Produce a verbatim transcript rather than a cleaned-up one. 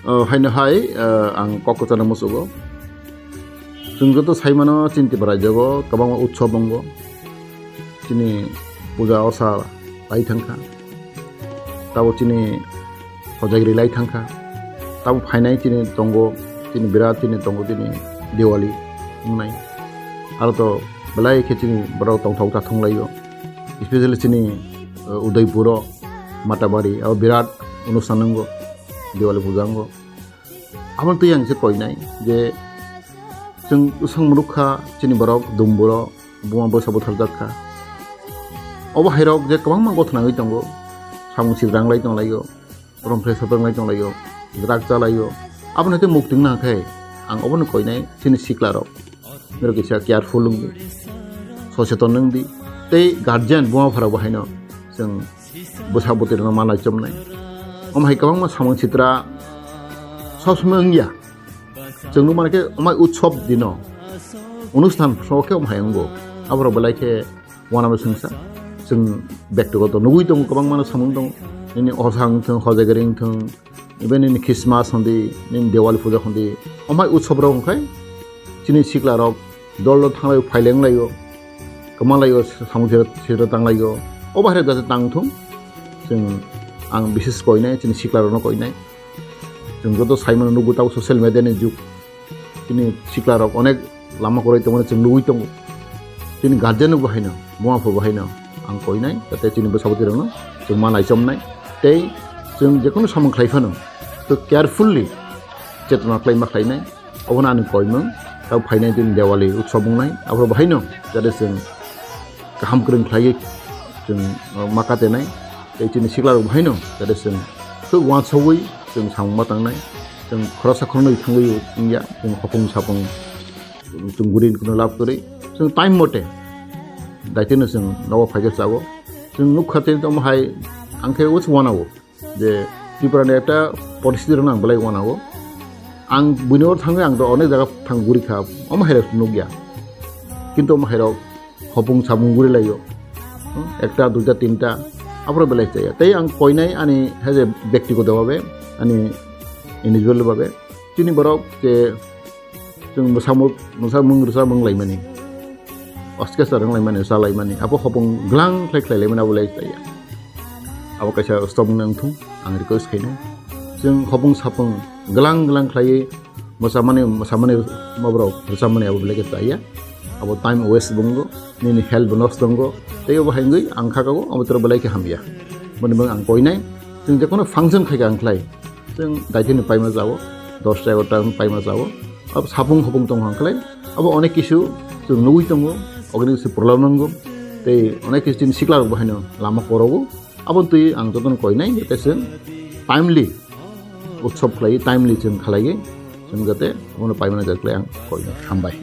O, haino hai, eh, ang kok kwchana muchugo. Chwng joto saimano chini Tripura rajyogo kwbangma utsob wngo. Chini puja osa lai thangkha. Tabo chini hojagri lai thangkha. Tabo phainai chini tongo, chini birat chini tongo chini Diwali wngnai. Aro to belai khe chini borok tongthok tathung laio. Especially chini, eh, Udaipuro, Matabari, abo birat onusthan wngo. Diwali puja wngo. Aboni twi ang se koinai je chwng bwsang mwnukha chini borok dumburo buma bwsa butharjak kha. Obo hairok je kwbangma gothna wngwi tongo, samung sidrang lai tonglaio, romphre soprang lai tonglaio, drug chalaio. Aboni twi mukti wngna khe ang obono koinai chini siklarok. Borok kisa careful wng di, soseton wng di. Tei guardian buma phara bo haino chwng bwsa bwtwi rokno manai chomnai. Omo hai kwbangma samung sitra sob somoi wngya. Chwng nukmani khe omo hai utsob dino, onusthan so khe omo hai wngo. Aborok belai khe uanama swngsa. Chwng bektigoto nugwi tongo, kwbangmano samung tongo. Nini osa wngthung, hojagari wngthung, even nini Christmas hwndi, nini Diwali puja hwndi, omo hai utsob rok wngkhai chini siklarok dol dol thanglai phaileng laio, kwma laio, samung sitra, sitra tang laio. Obo hai jate tang thung, chwng ang bises koinai, chini siklarokno koinai. Chwng joto saimano nukgo tabo social media ni jug. Chini siklarok onek lama kwrwi tongmani chwng nugwi tongo. Chini guardian bo haino, buma pho bo haino ang koinai, jate chini bwsa bwtwi rokno chwng manai chomnai. Tei chwng jekono samung khlai phano, to carefully chetona khlaima khlainai. Obono ani koimung, tabo phainai din Diwali utsob wngnai, aborok bo haino jate chwng kaham kwrwng khlaiwi chwng, uh, ma katenai. Tei chini siklarok bo haino jate chwng khuk uansugwi chwng samung ma tangnai. Chwng khoroksa khoroknwi thangwi wngya, chwng hopung sapung chwng guri kuno lab kwrwi. Chwng time mote daitino chwng nogo phaikhe chago. Chwng nukha tei tamo hai ang khe uansuk uanao. Je Tripura ni ekta poristiti rok ang belai uanao. Ang buini oro thangwi ang to onek jaga thang guri kha, omo hai rok nukya. Kintu omo hai rok hopung sapung guri laio. Hmm, ekta, duita, tinta, aphuru belai chaya. Tei ang koinai ani haje bektigoto bhabe, ani individual bhabe. Chini borok je chwng bwsamung, bwsamung rwchapmung laimani, orchestra wng laimani, cha laimani, abo hopung glang khlai khlai laimani abo belai chaya. Abo kaisa stop wngna wngthung, ang request khainai. Chwng hopung sapung glang glang khlaiwi mwsamani, mwsamani maborok rwchapmani abo belai khe chaya. Abo time waste bo wngo, nini health bo nosto wngo. Tei abo hai wngwi ang kha kago, abo toro belai khe hamya. Boni bagwi ang koinai, chwng jekono function khai kha ang khlai, chwng daitini paima jao, dosta egarota paima jao. Abo sapung hopung tong hang khlai, abo onek kisu chwng nugwi tongo, onek kisu problem nango. Tei onek kisu chini sikla rok bo haino lama korogo. Abo twi ang jotono koinai, jate chwng timely utsob khlai, timely chwng khlai, chwng jate abono paimani jat khlai ang koinai. Hambai.